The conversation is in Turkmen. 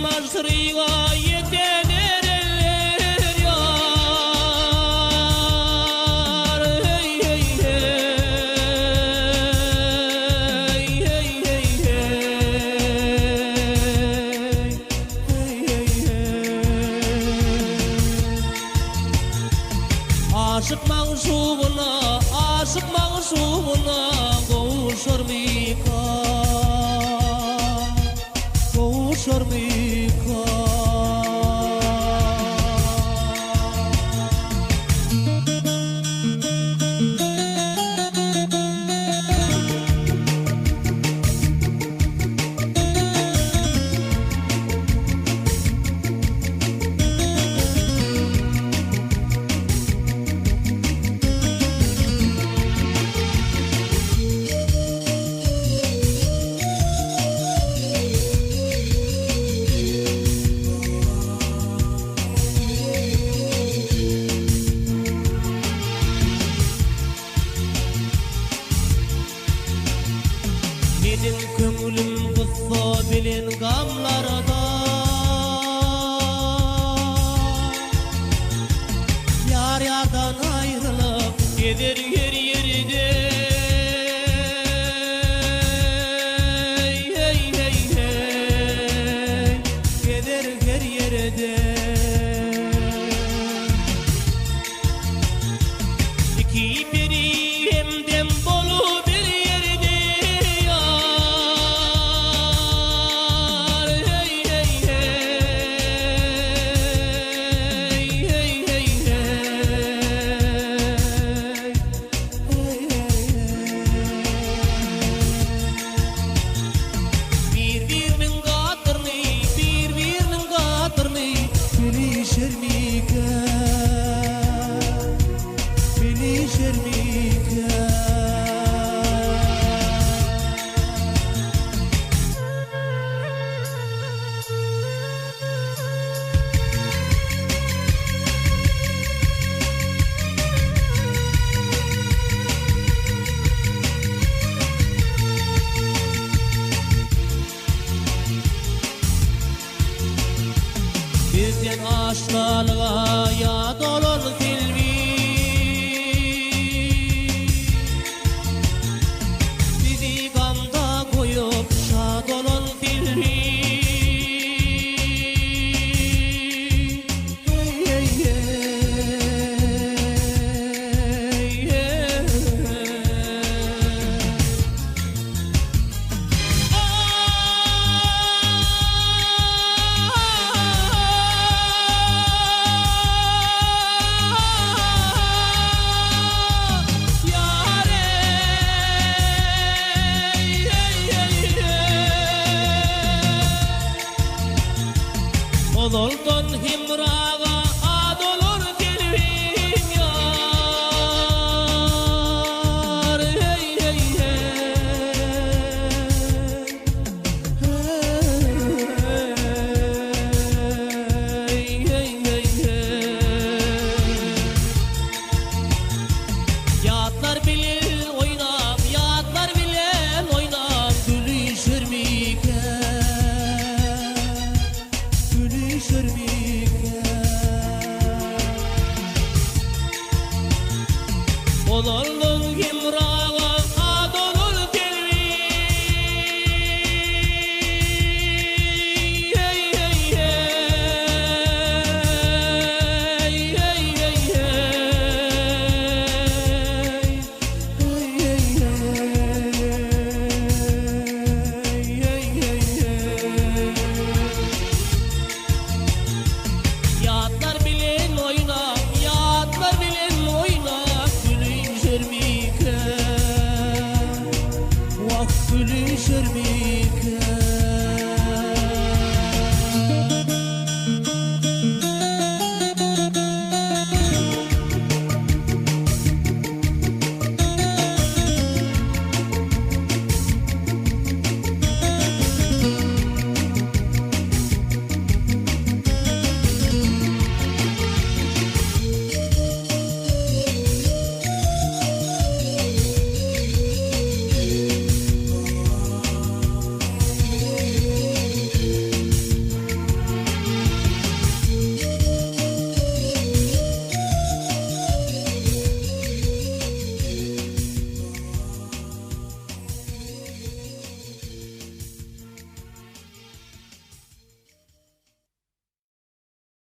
Maşryga ýeten erenler ýar. Heý, heý, heý, heý, heý, heý, heý, heý, heý. Aşyk magşugyna, aşyk magşugyna gowşarmyka, gowşarmyka? Meniň köňlüm gussa bilen gamlarda. Ýar-ýardan aýrylyp gezer her ýerde. Heý, heý, heý, gezer her ýerde. Iki peri hemdem bolup bir ýerde ýar. Heý, heý, heý, heý, heý, heý, heý, heý, Bir-biriniň gatyryny, bir-biriniň gatyryny bilişermikä, bilişermikä? Bizden aşnalyga ýat olan Selbi, Bizi gamda goýup şat olan Selbi. Heý, heý, heý, heý. Ozaldan hem